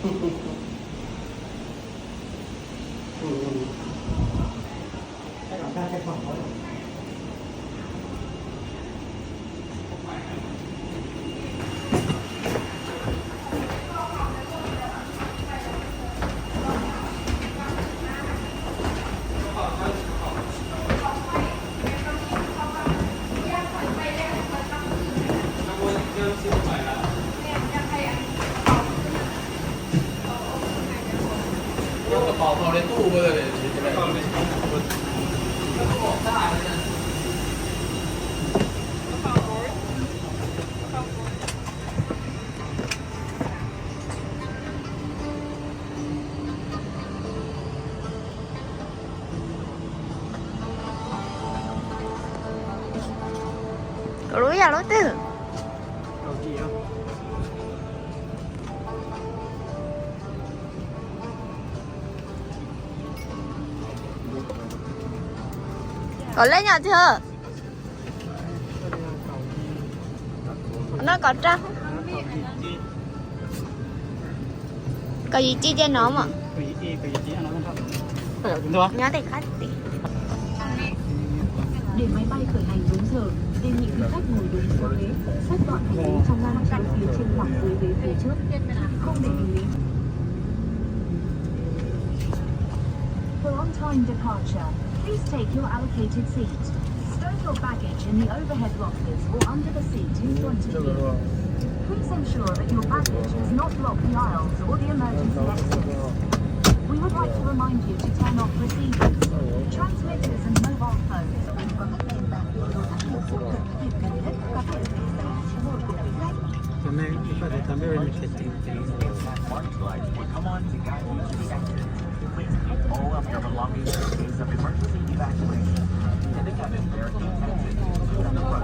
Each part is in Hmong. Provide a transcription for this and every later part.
Koj lub yog lub twg? Koj lej nyom tiag. No koj rau. Koj yim ci cia no mas. Nyob tej qab ti. Để máy bay khởi hành đúng giờ, đề nghị quý khách ngồi đúng số ghế, xếp dọn hành lý trong ngăn kéo phía trên hoặc dưới ghế phía trước. Không để hành lý. For on-time departure, please take your allocated seat. Stow your baggage in the overhead lockers or under the seat in front of you. Please ensure that your baggage does not block the aisles or the emergency exits. We would like to remind you to turn off receivers, transmitters and mobile phones. Có các đèn bảng biểu đồ áp lực xung quanh các điểm cần thiết có thể gây ra sự ngồi của quý khách. Lights will come on to guide you to the exit. Please keep all of your belongings in case of emergency evacuation. In the cabin, there are eight exits to and from.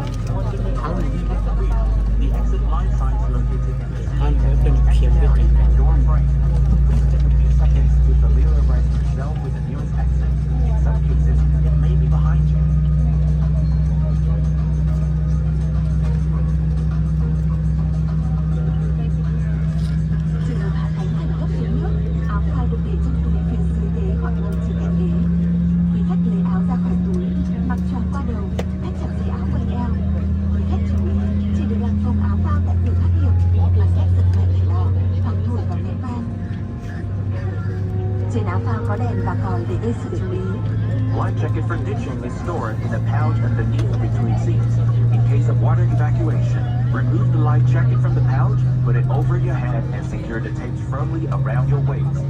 However, you need to read the exit line signs located in the seat and door frame. Please take a few seconds to familiarize yourself with the nearest exit. In some cases, it may be behind you. Trường hợp hạ cánh khẩn cấp xuống nước, áo phao được để trong túi phía dưới ghế hoặc ngăn trên cạnh ghế. Quý khách lấy áo ra khỏi túi, mặc choàng qua đầu, thắt chặt dây áo quanh eo. Quý khách chú ý, chỉ được làm phồng áo phao tại cửa thoát hiểm, bằng cách giật mạnh thẻ lò hoặc thổi vào nút van. Trên áo phao có đèn và còi để gây sự chú ý. Life jacket for ditching is stored in a pouch underneath between seats. In case of water evacuation, remove the life jacket from the pouch, put it over your head, and secure the tape firmly around your waist.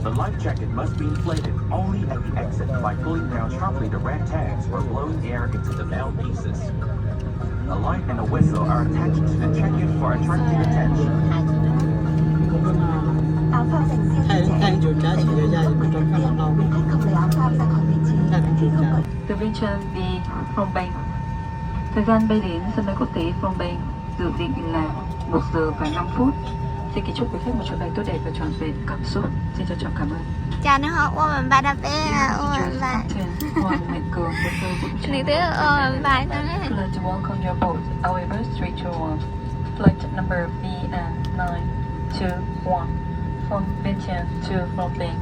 The life jacket must be inflated only at the exit by pulling down sharply the red tags or blowing air into the mouthpieces. A light and a whistle are attached to the jacket for attracting attention. Áo phao dành riêng cho trẻ em sẽ được cung cấp bằng cách không lấy áo phao ra khỏi vị trí khi không cần. Từ Vientiane đi Phnom Penh. Thời gian bay đến sân bay quốc tế Phnom Penh dự định là một giờ và năm phút. Xin kính chúc quý khách một chuyến bay tốt đẹp và trọn vẹn cảm xúc. Xin trân trọng cảm ơn. Cas nws ho ua npam npam dab peb ua npam. One minute ago, the third Nws twb ua npam no ne. I'd like to welcome you aboard our Airbus three two one, flight number V N nine two one, from Vientiane to Phnom Penh.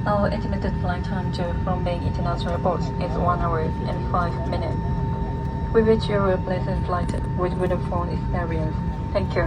Our estimated flight time to Phnom Penh International Airport is one hour and five minutes. We wish you a pleasant flight with wonderful experience. Thank you.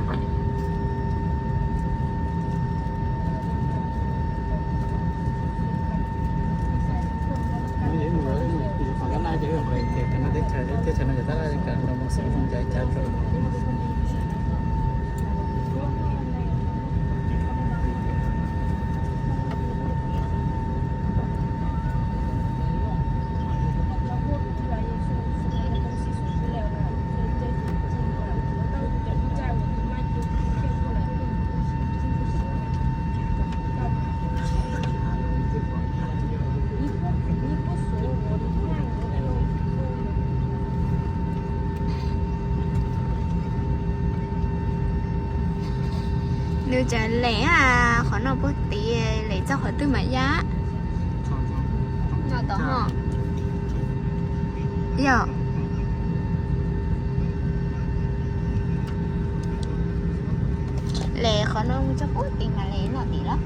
Nws tseem lem qhov no puag tid, lem txog qhov twg mas ya. Yog. Qhov no mus txog pub tim Malay no tim lawm.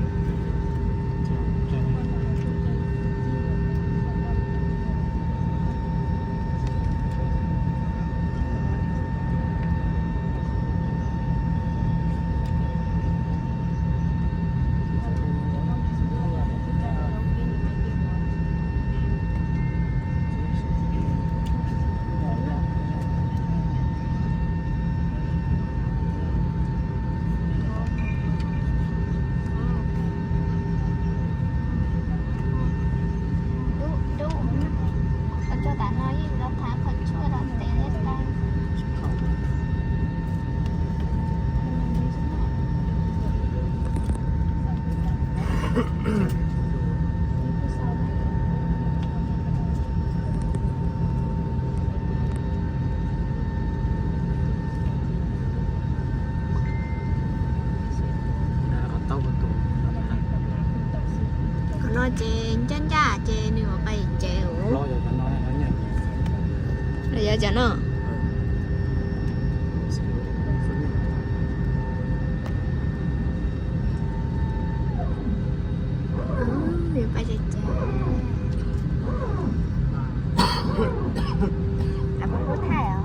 Dub dub, koj tso tam no yeej los thaiv qhov tshuaj rau tes thiab tau. Qhov no ces ncaj ncaj ces nws yuav pais tsev. Yog cov no. Nws pais tsev tsev. Lawv pub thaij os.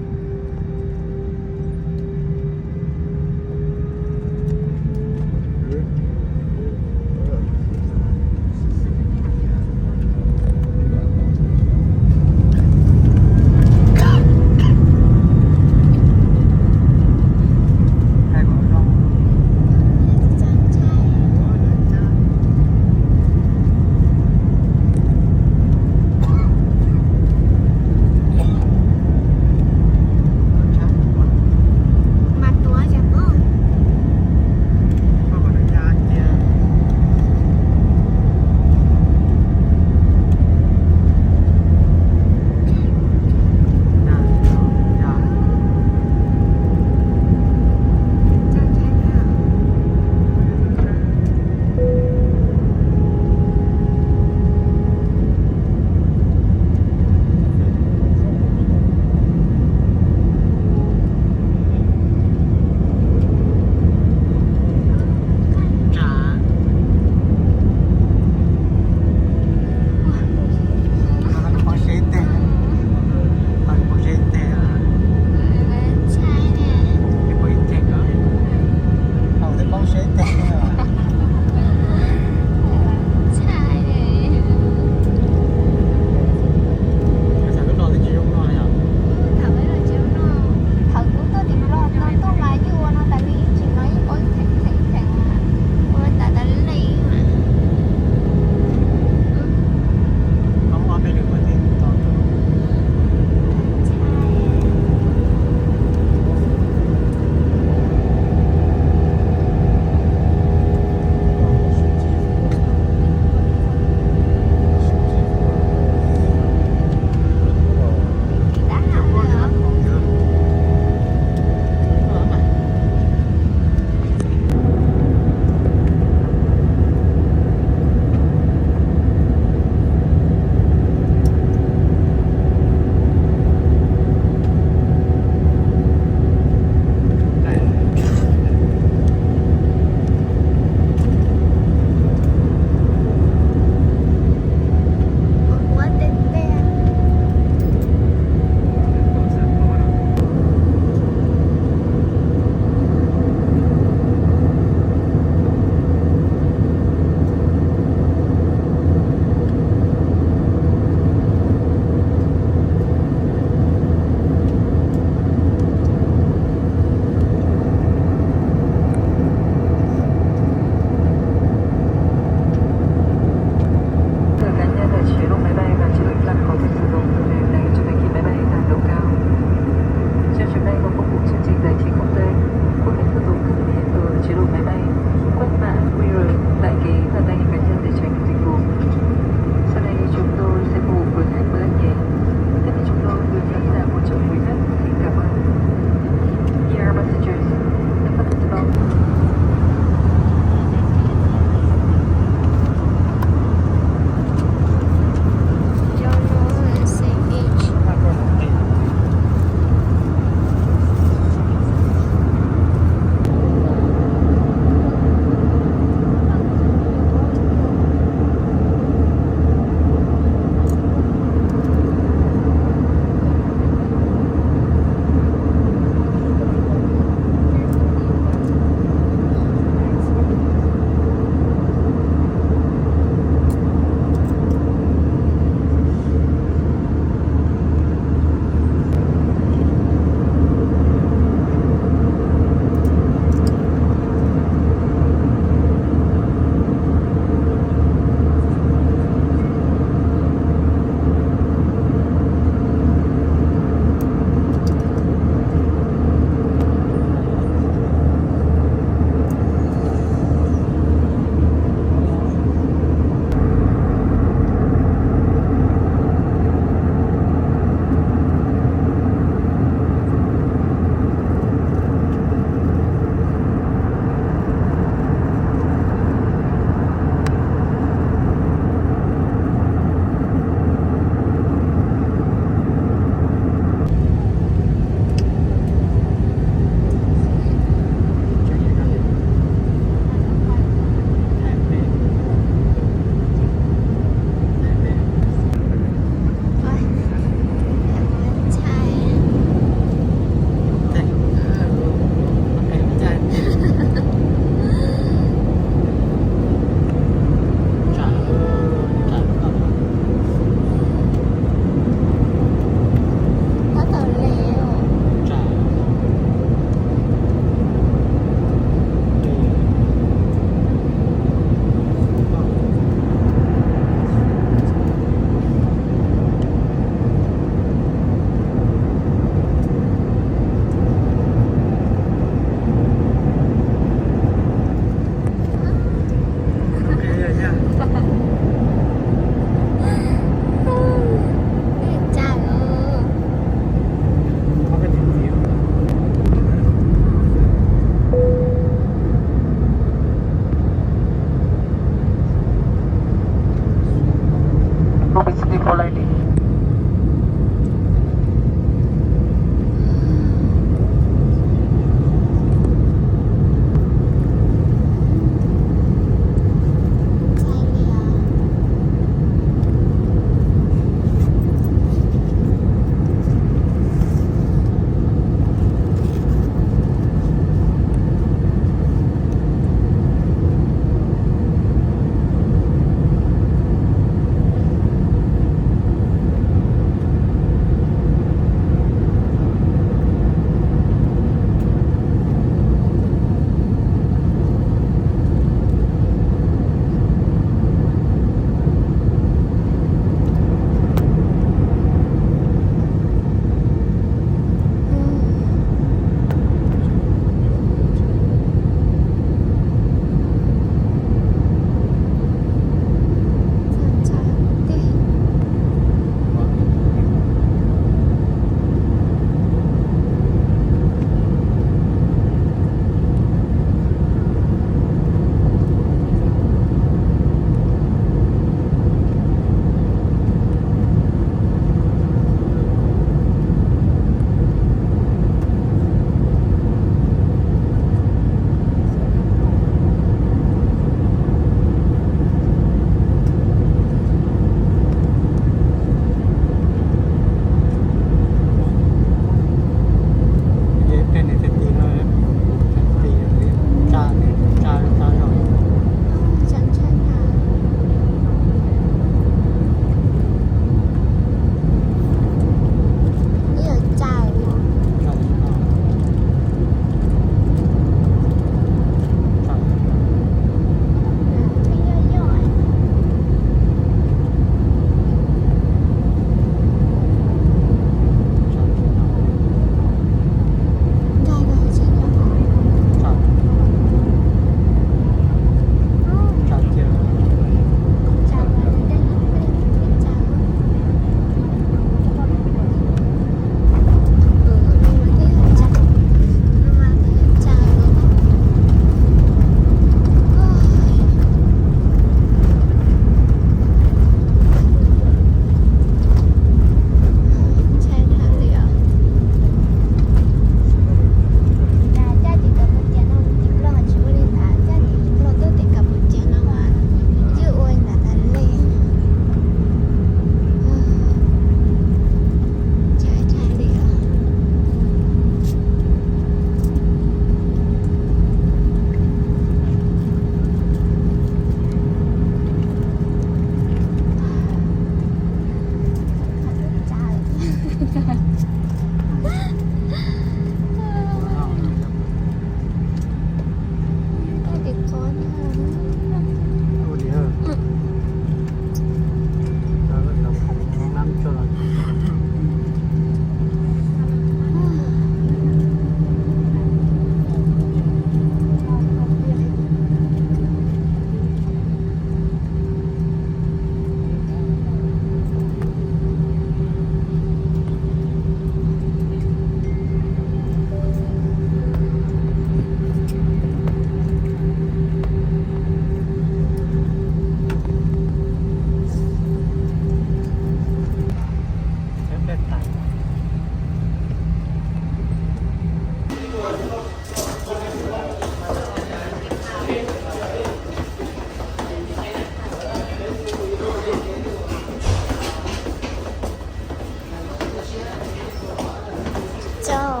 Rau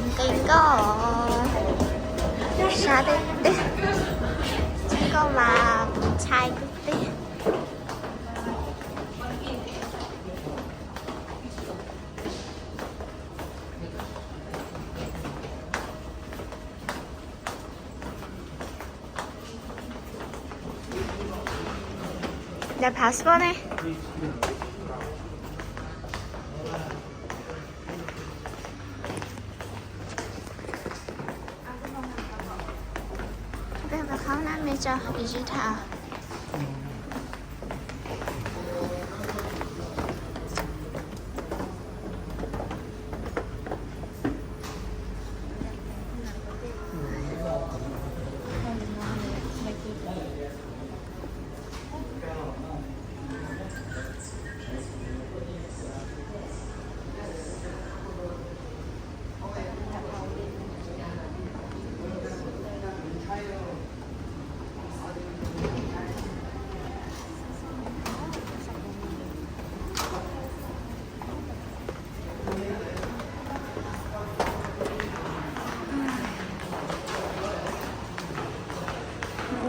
nqi nkoj, sab tej teg, tsis nkoj mas ntshai kawg tej. Daim passport ne. Peb mus khawb nab me tso ib sij tham.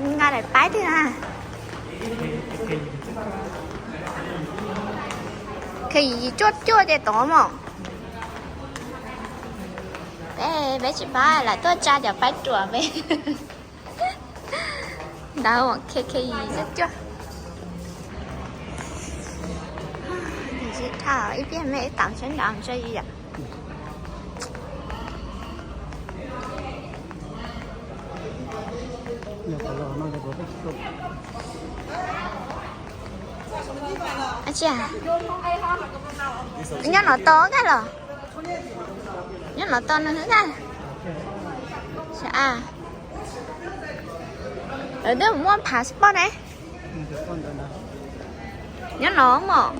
Nqa daim paib tiag na. Khe yim cuaj cuaj ces tod mog. Peb, peb tsis paub, lawv tuaj tsa cov paib ruam peb. Ntawd khe khe yim cuaj cuaj. Sib tham ib pliag me ib tam seb nrad mus tso yam. Ua tsi, nyob no tod kawg los? Nyob no tod nws kawg. Lawv twb muaj passport ne. Nyob no mog.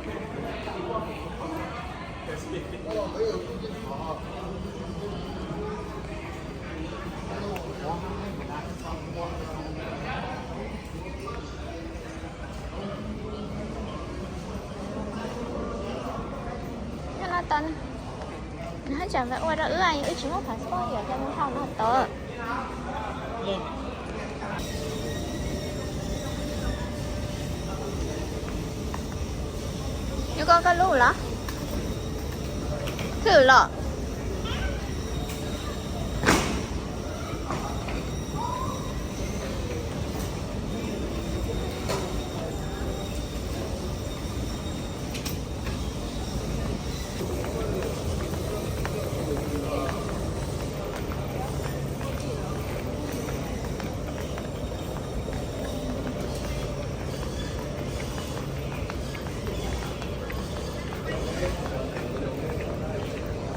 Nyob no tod, nws haj tseem ua rau wb, wb tsis muaj passport yom, coj mus hauv no tod. Yog koj, koj lub los? Hwj los.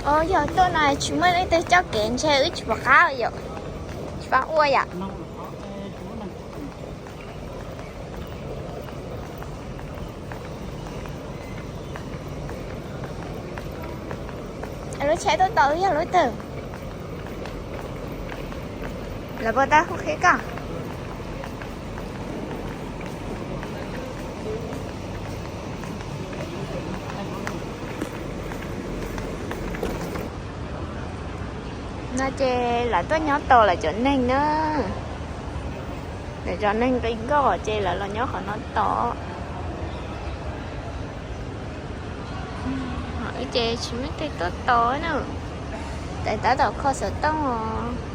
Os, yog tuaj no tsis muaj leej twg coj kev ntshe wb tsis pom qab yom. Tsis pom ua yom. Lub tsheb tuaj tod yog lub twg? Lawv puas tau hu qhia koj? No ces lawv tuaj nyob tos lawv cov neeg na. Lawv cov neeg nqi nkoj ces lawv los nyob qhov no tos. Ho wb ces tsis muaj leej twg tuaj tos na. Tais tab tom kho xov tooj os.